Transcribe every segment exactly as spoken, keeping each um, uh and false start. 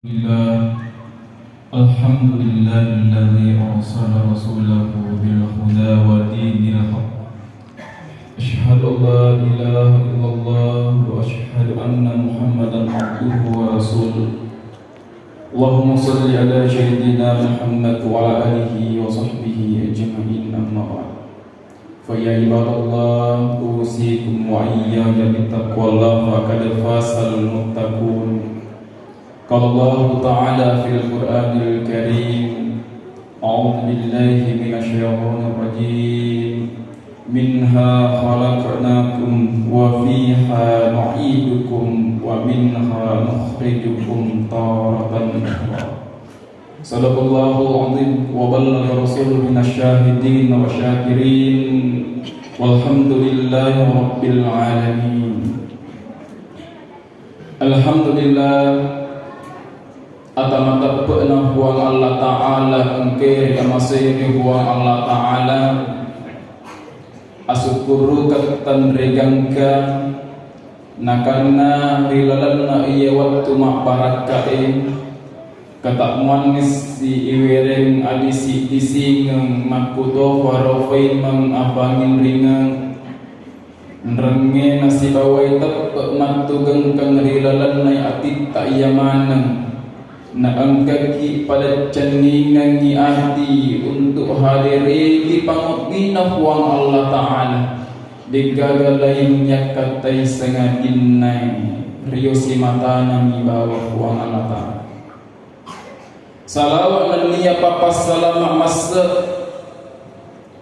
Bismillah. Alhamdulillahilladzi arsala rasulahu bil huda wa dinil haq. Asyhadu an la ilaha illallah wa asyhadu anna Muhammadan abduhu wa rasuluh. Allahumma shalli ala sayyidina Muhammad wa ala alihi wa sahbihi ajma'in, amma ba'd. Fa ya ibadallah, usikum wa iyyaya bittaqwallah, faqad fazal muttaqun. Qala Allahu ta'ala fil Qur'anil Karim, a'udzu billahi minasy syaithanir rajim. Minha khalaqnakum wa fiha nu'idukum wa minha nukhrijukum taratan ukhra. Sadaqallahul azim wa ballagha rasuluhu minasyahidin wa syakirin. Walhamdulillahi rabbil alamin. Alhamdulillah, ata mateppe'na Puang Allah Ta'ala, engkae ri amasei ri Puang Allah Ta'ala, asukkurukeng tenrigangka, nakanna ri lalenna iye wettu mabbarakkae, kata muannissi iwereng adisi-disingeng makkutofaro faimeng apanginringeng. Nrengnge nasibawai teppe mattugengkeng ri lalenna atitta iya maneng. Naengkaki pada cenningengngi ati untuk hadereki pangobbina Puang Allah Ta'ala. Degaga laing yakkattai sangadinna rio simatanami bawa Puang Allah Ta'ala. Salawa nenniya pappassalama masse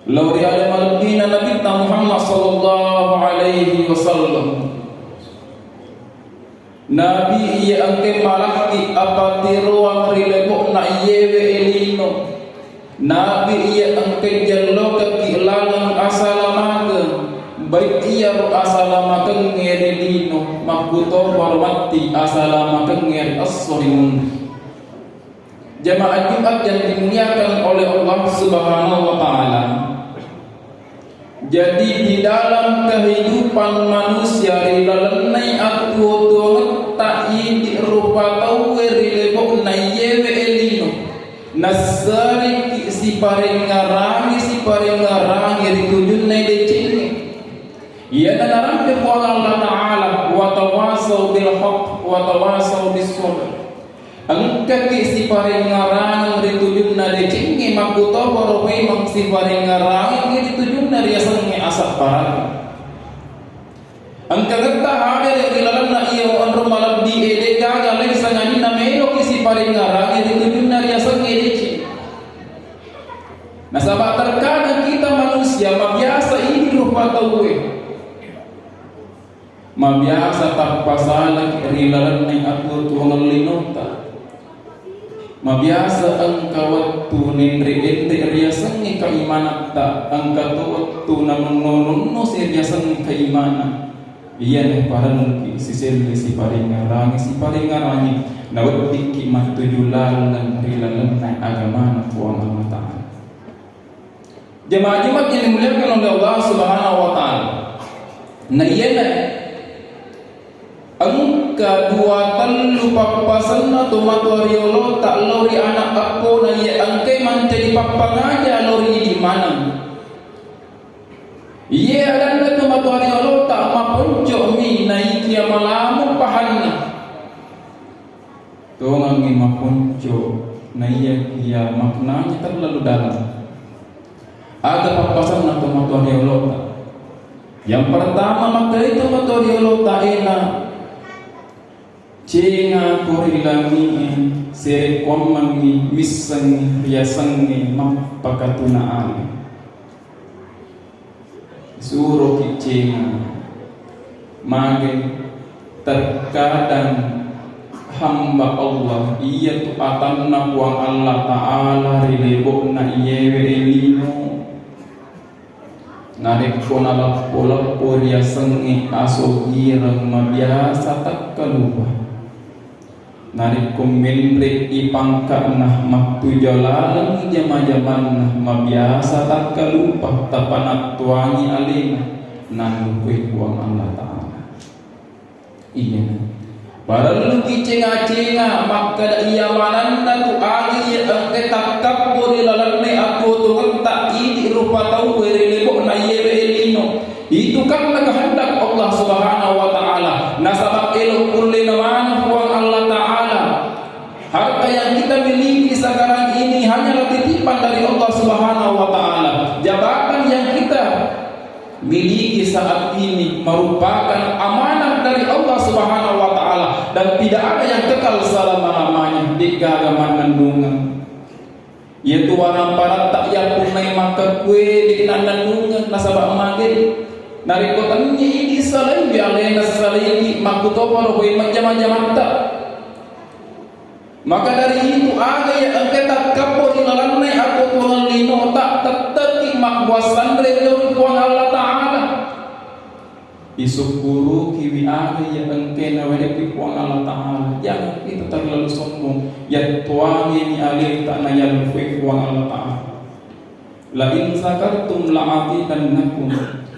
lao ri ale malebbina Nabitta Muhammad sallallahu alaihi wasallam. Nabi iya engke malakki apatiroang ri lebo'na iyewe elino. Nabi iya engke jellokekki laleng asalamakeng, baik iyaro asalamakengnge ri lino, makkutofaro matti asalamakengnge ri esso ri munri. Jamaah Jumat yang dimuliakan oleh Allah Subhanahu wa Ta'ala. Jadi, di dalam kehidupan manusia ri lalennai atuo-tuongetta idi rupa tauwe ri lebo'na iyewe elino, nassariki siparengngarangi, siparengngarangi ri tujunna decengnge. Iyana narampe Puang Allah Ta'ala, wa tawasau bil haq, wa tawasau bis sabr. Engkaki siparengngarangeng ri tujunna decengnge, makkutoparo memang siparengngarangeng ri tujunna riasengnge asabbarang. Engka getta hadere ri lalenna iya onrong malebbi e, degaga lai sangadinna meloki siparengngarangeng ri tujunna riasengnge deceng. Nasaba terkadang kita manusia mabiasa idi rupa tauwe. Mabiasa tappasalaki ri lalenna atuo-tuongeng linota. Mabiasa engka wettu nenre-enre riasengnge kaimanatta, engka to wettu namenno-nonno si riasengnge kaimana. Iyana parelluki siselle siparengngarangi, siparengngarangi, naweddikki mattuju laleng ri lalenna agamana Puang Allah Ta'ala. Jemaah Jumat yang dimuliakan oleh Allah Subhanahu wa Ta'ala. Nah, iyana engka dua tellu pappasenna tomatoa riolota lao ri ana eppona iya engkai mancaji pappangaja lao ri idi maneng. Iye adanna tomatoa riolota maponcomi naikia malamu pahanna. Tongengngi maponco, naiyakiya maknanya terlalu dalam. Aga pappasenna tomatoa riolota? Yang pertama, makkedai tomatoa riolota, ena, cenga ko ri langi'e, serekkuammengngi missengngi riasengnge mappakatuna ale. Suroki cenga. Mage, terkadang hamba Allah, iyatu atanna Puang Allah Ta'ala ri lebo'na iyewe lino. Narekko naleppo-leppo riasengnge asogireng, mabiasa takkalupa. Narekko menre'i pangka'na, mattuja laleng jama-jamanna, mabiasa takkalupa, tapanattuangi alena, nallukui Puang Allah Ta'ala. Iyana. Parelluki cenga-cenga makkeda iya manenna tu aga iya engka takkappo ri lalenna atuo-tuongetta idi rupa tauwe ri lebo'na iyewe lino. Itu karena kehendak Allah Subhanahu wa Ta'ala. Nasaba elo kullena maneng Puang Allah Ta'ala. Harta yang kita miliki sekarang ini hanyalah titipan dari Allah Subhanahu wa Ta'ala. Jabatan yang kita miliki saat ini merupakan amanah dari Allah Subhanahu wa Ta'ala dan tidak ada yang kekal selama-lamanya. De'gaga mannennungeng. Iyatu waramparatta yappunnai makkekkue de' nannennungeng nasaba mage. Narekko tennia idi salaiwi alena salaiki makkutoparo hoi majjama-jamatta. Maka dari itu, aga iya engka takkappo ri lalenna atuo-tuongeng linota, tettekki mabbuang sanre ri Puang Allah Ta'ala. Isukkurukiwi aga iya engka nawerekki Puang Allah Ta'ala. Jangan kita terlalu sombong. Yattuangeni aleta nayalfui Puang Allah Ta'ala. La in syakartum la azidannakum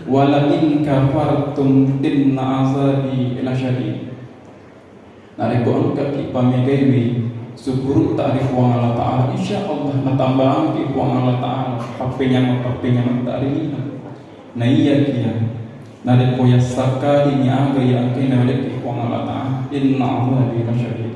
wa la in kafartum inna azabi lasyadid. Narekko engkaki pamegaiwi sukkurutta ri Puang Allah Ta'ala, insya Allah natambahangki Puang Allah Ta'ala pappenyameng-pappenyametta ri lino. Naiyakiya narekko yassakkalini aga iya engkae nawerekki Puang Allah Ta'ala, inna azabi lasyadid.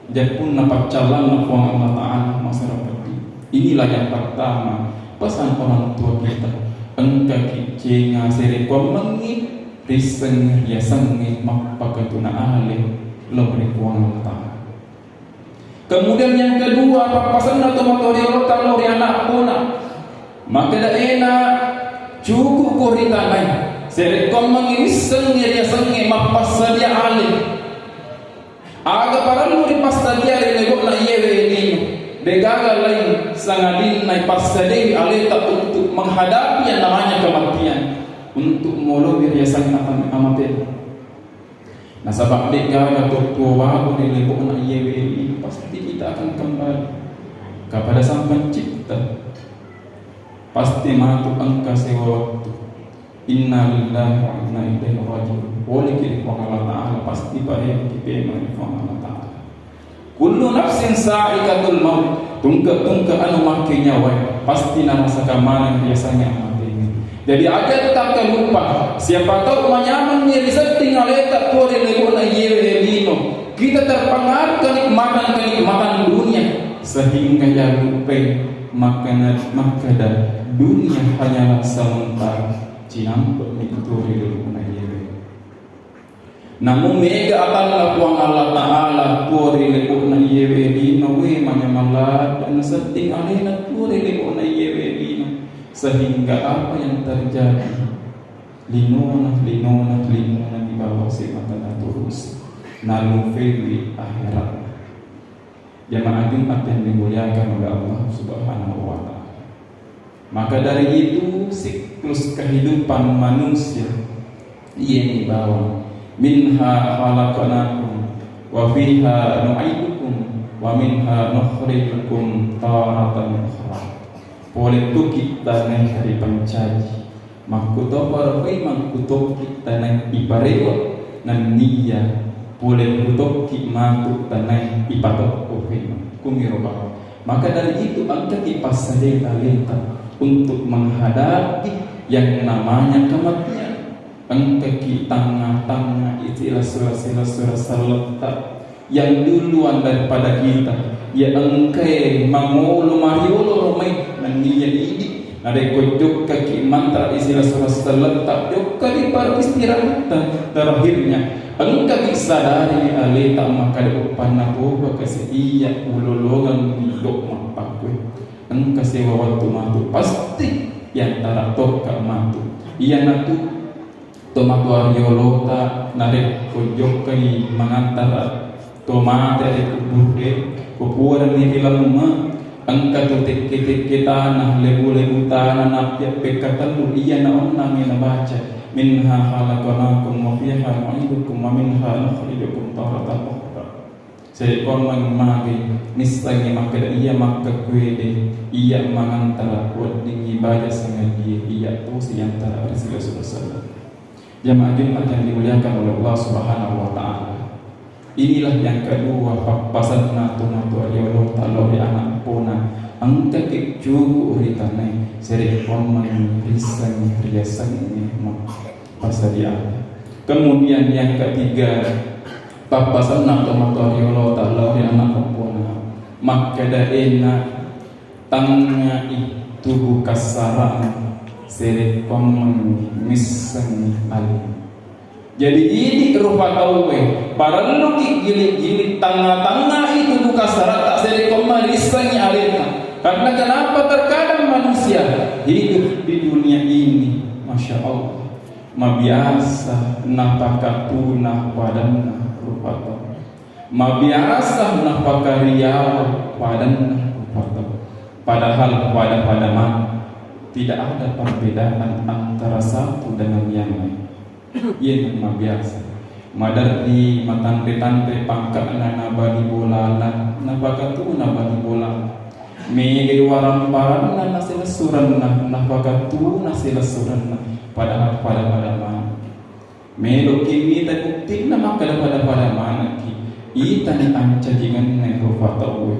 Jappunna paccallanna Puang Allah Ta'ala masara peddi. Inilah yang pertama, pesan orang tua kita. Engkaki cenga serekkuammengngi, rissengngi riasengnge mappakatuna ale lao ri Puang Allah Ta'ala. Kemudian yang kedua, pappasenna tomatoa riolota lao ri anakpona. Makkeda ena, cukup ko ri tanai. Serekkuammengngi rissengngi riasengnge mappassadia ale. Aga parellu ripassadia ri lebo'na iyewe lino, de'gaga lain sangadinna ipassadiai aleta untuk menghadapi yang namanya kematian, untuk moloi riasenna am-, amate. Nasaba de'gaga to tuo bawang ri lebo'na iyewe lino, pasti kita akan kembali kepada Sang Pencipta. Pasti matu engka sewa waktu. Inna lillahi wa inna ilaihi raji'un. Poleki ri Puang Allah Ta'ala, pasti pare'ki pemeng ri Puang Allah Ta'ala. Kullu nafsin sa'iqatul maut. Tungke-tungke anu makke nyawae pasti narasakang maneng riasengnge amatengnge. Jadi aja takkalupa, siapa tahu manyamenni risetting aleta tuo ri lebo'na iyewe lino. Kita terpengaruh kenikmatan-kenikmatan dunia sehingga yalupai makkeda, makkeda dunia hanyalah sementara. Cinampe'ni tuo ri lebo'na iyewe. Namu mega atanna Puang Allah Ta'ala tuo ri lebo'na iyewe lino, we manyameng ladde' nasetting alena tuo ri lebo'na iyewe lino, sehingga apa yang terjadi, linona, linona, linona dibawa sibawa terus nalufewi akhirat. Jamaah Jumat yang dimuliakan oleh Allah Subhanahu wa Ta'ala. Maka dari itu, siklus kehidupan manusia iye ni bawang. Minha khalaqnakum wa fiha nu'idukum wa minha nukhrijukum taratan ukhra. Pole tuki tanai ripancaji. Makkutoparo memang kutokki tanai iparewa, nenniya pole kutokki matu tanai ipatokko memang. Kumiro bawang. Maka dari itu, engkaki passadai aleta untuk menghadapi yang namanya kematian. Engkaki tangnga-tangnga istilah sura-sura sura selletta yang duluan daripada kita, ya engkae mangolo mariolo romai nenniya idi. Narekko jokkaki mantra istilah sura selletta, jokka di baru istirahatta. Terakhirnya, engkaki sadari aleta makkada uppanna toba kasi iya ulolongang dok mappakkue. Engka sewa wattu matu pasti yantara tokka matu. Iyanatu tomatoa riolota narekko jokkai mangantara tomate ri kubburre, ko puarenni ri lamme, engka tu tekke-tekke tana, lebu-lebu tana, nappi appekka tellu, iyana onnangngi nabaca, "Minha khalaqnakum wa fiha nu'idukum wa minha nukhrijukum taratan ukhra." Sarekkuammengngi magi, nissengngi makkeda iya makkekkuede, iya mangantara weddingngi baja sangadie, iya tosi yantara ri sila-sila selleng. Jamaah Jumat yang dimuliakan oleh Allah Subhanahu wa Ta'ala. Inilah yang kedua pappasenna tomatoa riolota lao ri ana' eppona, engkaki cuku' ri tanae, sarekkoammengngi rissengngi riasengnge mappasadiata. Kemudian yang ketiga, pappasenna tomatoa riolota lao ri ana' eppona, makkeda, "E, Nak, tangngai tubu kassara'mu, sarekkoammengngi missengngi alinna." Jadi, idi' rupa tauwe parelluki gili-gili, tangnga-tangngai tubu kassara'ta, sarekkoammengngi rissengngi alinna. Karena kenapa? Terkadang manusia hidup di dunia ini, Masya Allah, mabiasa napakatuna padanna rupa tau. Mabiasa napakariawa padanna rupa tau. Padahal pada-pada maneng, tidak ada perbedaan antara satu dengan yang lain. Iye mabiasa. Maderri matanre-tanre pangka'na na bali bolana, napakatuna bali bolana. Megai waramparanna na silessurenna, napakatuna silessurenna. Padahal pada-pada maneng. Melo'ki mita buktinna makkeda pada-pada manekki. Itani ancajingenna rupa tauwe.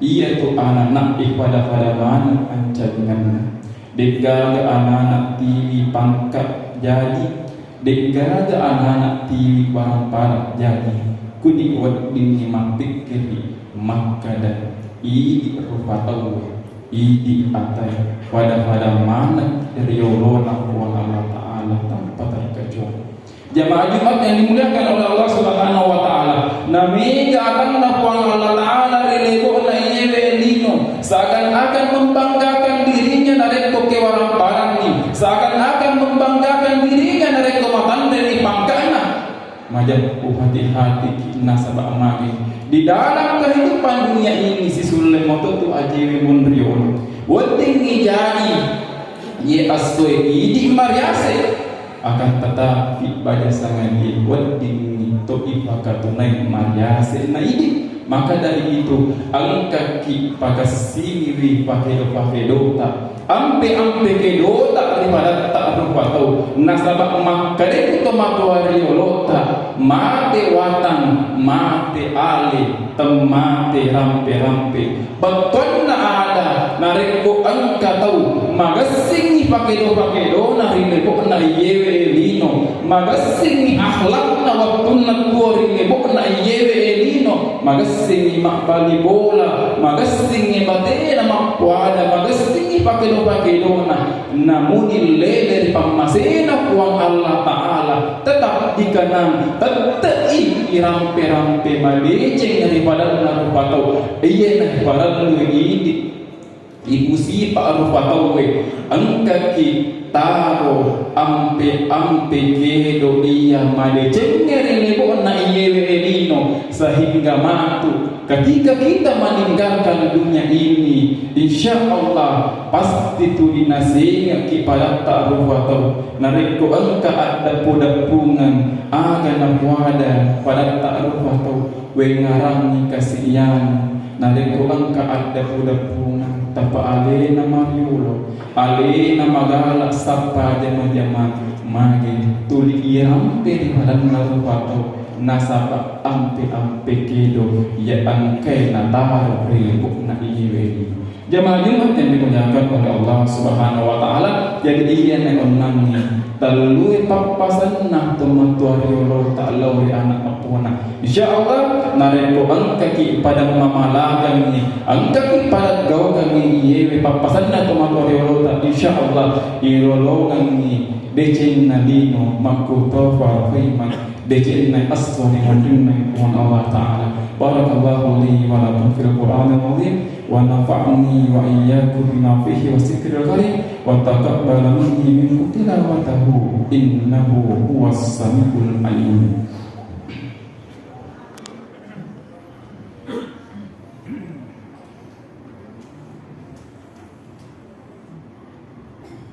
Iyatu anana'e pada-pada maneng ancajingenna. De'gaga anana tiwi pangka' jaji, de'gaga anana tiwi warampara jaji. Kuni weddingngi mappikkiri makkeda, idi' rupa tauwe. Idi' atae pada-pada maneng riolona Puang Allah Ta'ala tanpa terkecuali. Jamaah Jumat yang dimuliakan oleh Allah Subhanahu wa Ta'ala, namega atanna Puang Allah Ta'ala ri lebo'na iyewe lino, seakan-akan membanggakan dirinya narekko kewaramparanni, seakan-akan membanggakan dirinya narekko matanreni pangka'na. Majeppu hati-hatiki nasaba' magi di dalam kehidupan dunia ini sisulle moto tu ajewe monriolo. Weddingngi jaji ye essoe idi' mariase, akan tetapi baja sangadie weddingngi to ipakatunai mariase na idi'. Maka dari itu, engkaki pakessiniwi pakedo-pakedota, ampe-ampe kedota ri padatta rupa tau, nasaba' makkedaku tomatoa riolota, mate watang, mate ale, temmate rampe-rampe. Bettuanna ada, narekko engka tau magessingngi pakedo-pakedona ri lebo'na iyewe lino, magessingngi akhlakna wettunna tuo ri lebo'na iyewe lino, magessingngi mabbali bola, magessingngi batena mappuada, magessingngi pakedo-pakedona, namuni lele ri pammasena Puang Allah Ta'ala, tetap dikenang, tette'i irampe-rampe madeceng ri padanna rupa tau. Iyena parellu idi' ipusipa' rupa tauwe, engkaki taro ampe-ampe kedo iya madecengnge ri lebo'na iyewe lino, sehingga matu ketika kita meninggalkan dunia ini, insya Allah pasti tuli nasengekki padatta rupa tau. Narekko engka addeppu-deppungeng aga napuada padatta rupa tau, wengarangngi kasi' iyanu. Narekko engka addeppu-deppungeng, tapa alena mariolo, alena magala sappa jama-jama, magi tuli irampe ri padanna rupa tau, nasaba' ampe-ampe kedo iya engkae nataro ri lebo'na iyewe. Jamaah Jumat yang dimuliakan oleh Allah Subhanahu wa Ta'ala, jadi iyana onnangngi tellue pappasenna tomatoa riolota lao ri ana' eppona. Insya Allah, narekko engkaki pada mamalagangngi, engkaki pada gaukangngi iyewe pappasenna tomatoa riolota, insya Allah, ilolongengngi decenna lino makkutofa khaiman. Decenna esso ri munrinna Puang Allah Ta'ala. Barakallahu li wa lakum fil Qur'anil azim, wa nafa'ni wa iyyakum bima fihi wa dzikril hakim, wa taqabbala minni minkum tilawatahu, innahu huwas samiul alim.